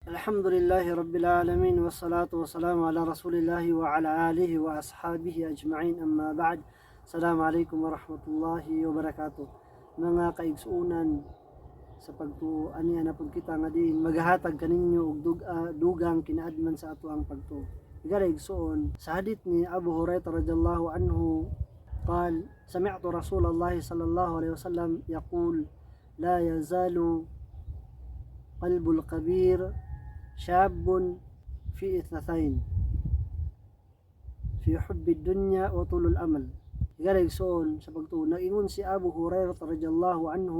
الحمد لله رب العالمين والصلاة والسلام على رسول الله وعلى آله وأصحابه أجمعين أما بعد. السلام عليكم ورحمة الله وبركاته. Mga kaigsuunan sa pagtuo, ani na pud kita nga diin maghahatag kaninyo og dugang kinaadman sa ato ang pagtuo. Higala igsuon, sa hadith ni Abu Hurairah رضي الله عنه قال: سمعت رسول الله صلى الله عليه وسلم يقول: لا يزال قلب الكبير شاب في اثنتين، في حب الدنيا وطول الأمل. Higala igsoon sa pagtuo, nag-ingon si Abu Hurairah رضي الله عنه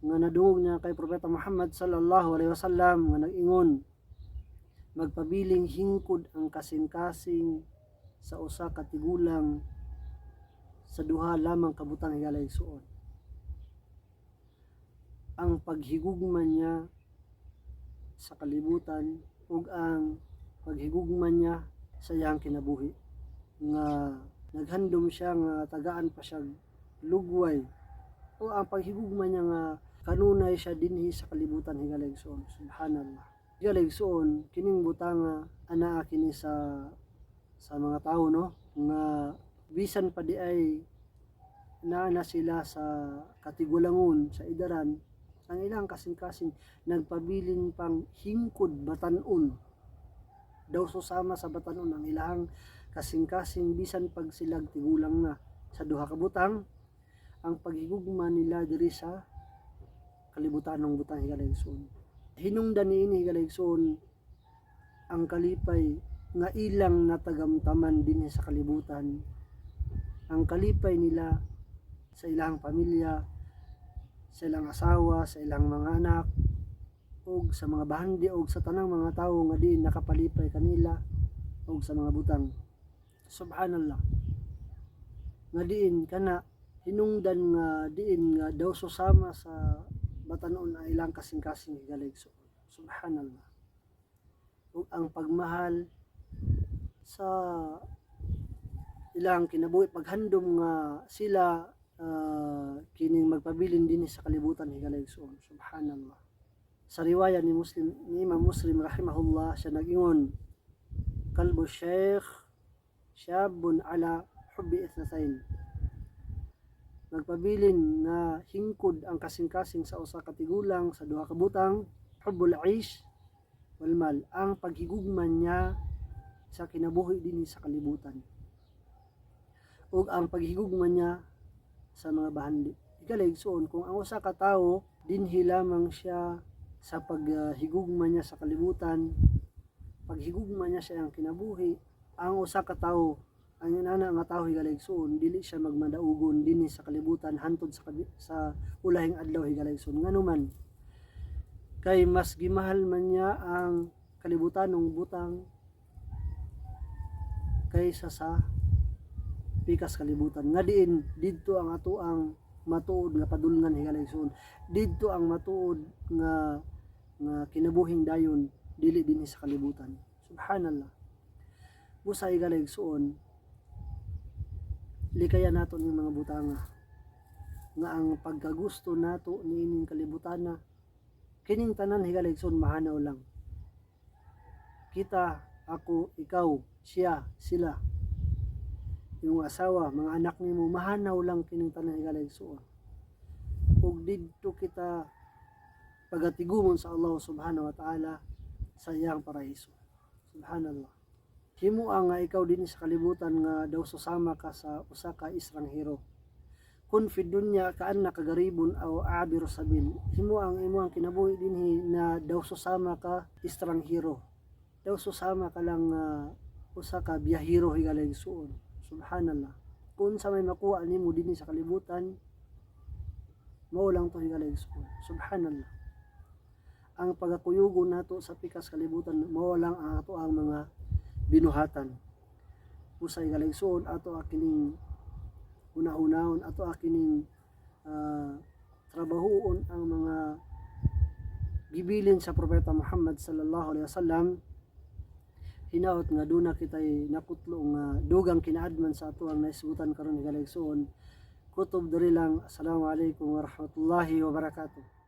nga nadungog niya kay Propeta Muhammad صلى الله عليه وسلم nga nag-ingon, magpabiling hingkod ang kasing-kasing sa usa ka tigulang sa duha lamang ka butang, higala igsoon: ang paghigugma niya sa kalibutan ug ang paghigugma niya sa iyang kinabuhi, nga naghandom siya nga tagaan pa siya lugway, o ang paghigugma niya nga kanunay siya dinhi sa kalibutan, higala igsoon. Subhanallah. Higala igsoon, kining butanga anaa kini sa mga tao, no, nga bisan pa di ay naa na sila sa katigulangon sa idaran, ang ilang kasing-kasing nagpabilin pang hingkod batan-on, daw susama sa batan-on ang ilang kasing-kasing bisan pag silag tigulang na, sa duha ka butang: ang paghigugma nila diri sa kalibutanong butang, higala igsoon. Hinungdan niini, higala igsoon, ang kalipay nga ilang natagamtaman dinhi sa kalibutan, ang kalipay nila sa ilang pamilya, sa ilang asawa, sa ilang mga anak ug sa mga bahandi ug sa tanang mga tawo nga di nakapalipay kanila ug sa mga butang. Subhanallah, nga diin kana hinungdan nga diin nga daw susama sa batan-on ang ilang kasing-kasing, higala igsoon. Subhanallah. Ug ang pagmahal sa ilang kinabuhi, paghandom nga sila kining magpabilin dinhi sa kalibutan, higala igsoon. Subhanallah. Sa riwaya ni Muslim, ni Imam Muslim رحمه الله, siya nag-ingon: قلب الشيخ شاب على حب اثنتين. Magpabilin nga hingkod ang kasing-kasing sa usa ka tigulang sa duha ka butang: حب العيش والمال, ang paghigugma niya sa kinabuhi dinhi sa kalibutan ug ang paghigugma niya sa mga bahandi. Higala igsoon, kung ang usa ka tawo dinhi lamang siya sa paghigugma niya sa kalibutan, paghigugma niya sa iyang kinabuhi, ang usa ka tawo, ang inana nga tawo, higala igsoon, dili siya magmadaugon dinhi sa kalibutan hantod sa ulahing adlaw, higala igsoon. Ngano man? Kay mas gimahal man niya ang kalibutanong butang kaysa sa pikas kalibutan nga diin didto ang ato ang matuod nga padulngan, higala igsoon. Didto ang matuod nga nga kinabuhing dayon, dili dinhi sa kalibutan. Subhanallah. Busa, higala igsoon, likayan nato ning mga butanga nga ang pagkagusto nato niining kalibutan na kining tanan, higala igsoon, mahanaw lang. Kita, ako, ikaw, siya, sila, yung asawa, mga anak nimo, mahanaw lang kining tanan, higala igsoon, ug didto kita pagatigumon sa Allah سبحانه وتعالى sa iyang paraiso. Subhanallah. Himo ang nga ikaw dinhi sa kalibutan nga daw susama ka sa usa ka estranghero. كن في الدنيا كأنك غريب أو عابر سبيل. Himo ang imong kinabuhi dinhi na daw susama ka estranghero. Daw susama ka lang usa ka biyahero, higala igsuon. Subhanallah. Kung sa may makuha nimo dinhi sa kalibutan, mao lang to, higala igsuon. Subhanallah. Ang pagakuyugo nato sa pikas kalibutan, mao lang ang ato ang mga binuhatan. Usay, higala igsuon, ato kining una-unahon, ato kining trabahuon ang mga gibilin sa Propeta Muhammad صلى الله عليه وسلم. Hinaot nga duna kitay nakutlo nga dugang kinaadman sa ato ang naisgutan karon, higala igsuon. Kutob diri lang. السلام عليكم ورحمة الله وبركاته.